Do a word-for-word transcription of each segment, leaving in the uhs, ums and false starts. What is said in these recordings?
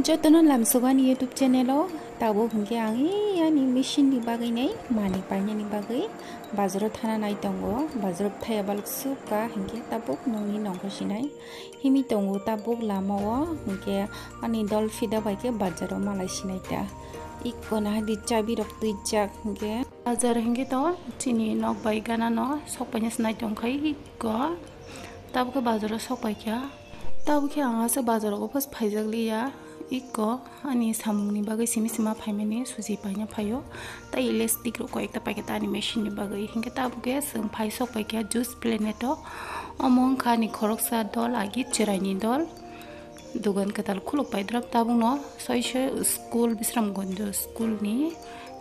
Jotono lamsogani YouTube channel o tabuk hinkhe ang ani machine ni bagwi nai mani painani bagwi bazaro thana nai tongo, bazaro thaya baluk sukha hinkhe tabuk nongni nongkho sinai himi tongo tabuk lama o hinkhe ani dol phida bai khe bazaro malai sinai ta ikko na di chabi rok twijak hinkhe bazar hinkhe to chini nok bai gana no sok paina sinai tongkhai ikko tabuk khe bazaro sok pai kha. Tabuk khe ang aswk bazar o first phaijak liya, ikko ani samung ni bagwi simi sima phaimani suji paina phaio, tei elastic rok koi ekta paikhe ta ani machine ni bagwi, hinkhe tabuk khe chwng phai sok paikha Juice Planet o, omo wngkha ani khoroksa dol agi chwrai ni dol, dugan kwtal khuluk pai drop tabuk no soi soi school Bisramganj school ni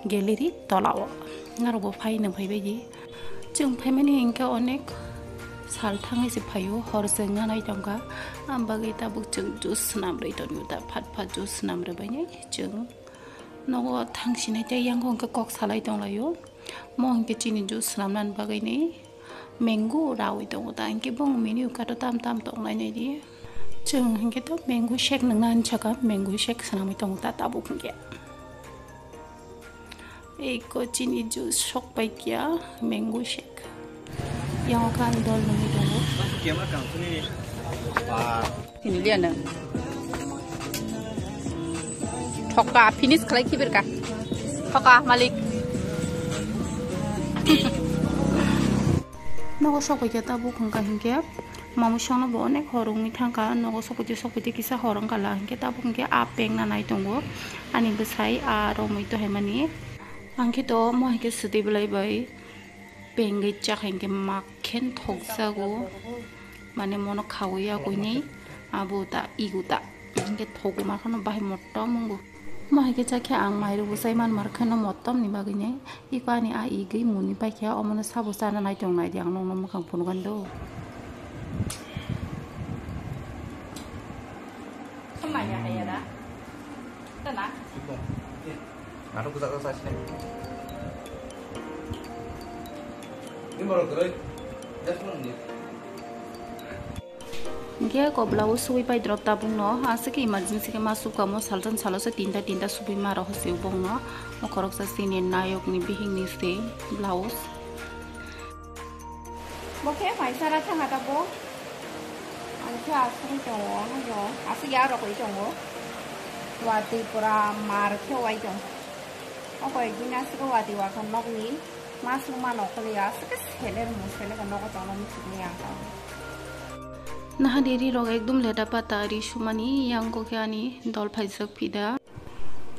gallery tola o, norok bo phai nang phai bai di. Chwng phaimani hinkhe onek sal thangwi se phaio, hor se wngna nai tongkha, am bagwi tabuk chwng juice swnam rwi tongo ta, phat phat juice swnam rwbainai chwng nogo thang sinai tei yang hwnkhe kok salai tonglaio, mo hinkhe chini juice swnamnani bagwini mango rawi tongo ta, hinkhe bong menu kato tam tam tongnai nai di, chwng hinkhe to mango shake nungna hinwi sakha, mango shake swnamwi tongo ta tabuk hinkhe. Ei kochini juice sok pai kya mango shake. Yang khan dol nungwi tongo. Sini liya nang. Thoka finish khlai khibir ka. Thoka malik. Nogo sok pai kya tabuk hwnkha hinkhe. Mamu songno bo onek hor wngwi thangkha, nogo sokphaite sokphaite kisa hor wngkha la, hinkhe tabuk hinkhe a peng nanai tongo ani bwsai a romwi tohaimani. Ang khe to mo hinkhe swtwi bwlai bai pengwi chakha hinkhe mak khe thokjago, mane mono khawi yakwini abo ta igu ta hinkhe thogma kheno bahai motom wngo. Mo hai khe chakhe ang mairugo chai man mar kheno motom ni bagwi ne. Iko ani a igwi muni paikha omono sabo chana nai tong nai di ang nokno mwkhang phunukgani do. Samaya haya da. Tana. Ano kusa kusa sini. Ini baru gerai. Just menit. Hinkhe ko blouse suwi pai drop tabuk no, aswk khe emergency khe ma sukamo, salsan salo se tinta tinta suwi ma rw hosi bong no, o khoroksa sini nayok ni bihik ni se blouse. Bo khe mai sara thanga ta bo, ang khe aswk tongo, ano aswk ya rokoi tongo, watwi pura mar khe wai tongo, o koi din aswk watwi wakha nok ni. Mas rwma nokoli aswk khe seler mu, seler nogo tongna muchungni ang tamo. Naha diri rok ekdum leta pata ri sumani, yang kok khe ani dol phaijak phida.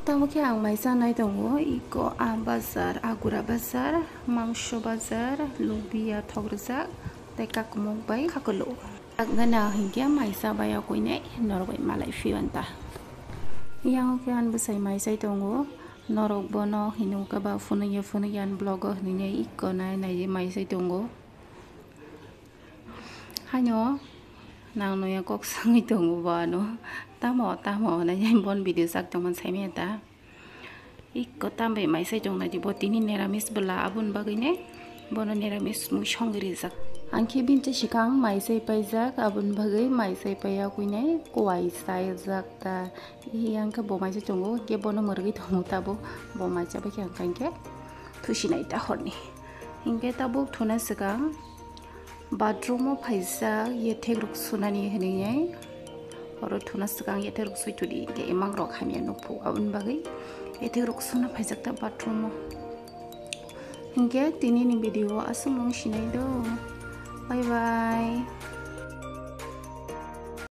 Tamo khe ang mai chanai tongo, iko a bazar, agura bazar, mangso bazar, lubia thok rwjak, tei kakumuk bai khakulu. Gana hinkhe mai cha bai o koinai norok bai malai phiyonta. Yang khe ani bwsai mai chai tongo. Norok bono hinwi khe ba phunukya phunukya ani vlog o hinwi ikko nai nai mai sai tongo. Haino nang noya kok swngwi tongo bo ano. Tamo tamo hinwi bon video chak tongmani saimanya ta. Ikko tambai mai sai tong nai di bo tini neramis bwla aboni bagwi ne. Bono niramis mui songwi rijak. Ang khe bini se swkang mai sai paijak, aboni bagwi mai sai paiya kuinai kuai saijak ta. Yang khe bo mai se tongo, hwnkhe bono mwrwgwi tongo tabuk. Bo mai chabai khe ang khe thusinai ta horni. Hinkhe tabuk thuna swkang bathroom o phaijak, yethek rok sunani hinwi. Oro thuna swkang yethek rok sui thudi, hinkhe imang rok hamya nukphu, aboni bagwi yethek rok suna phaijak ta bathroom o. Hinkhe tini ni video o aswk nung sinai do. Bye bye.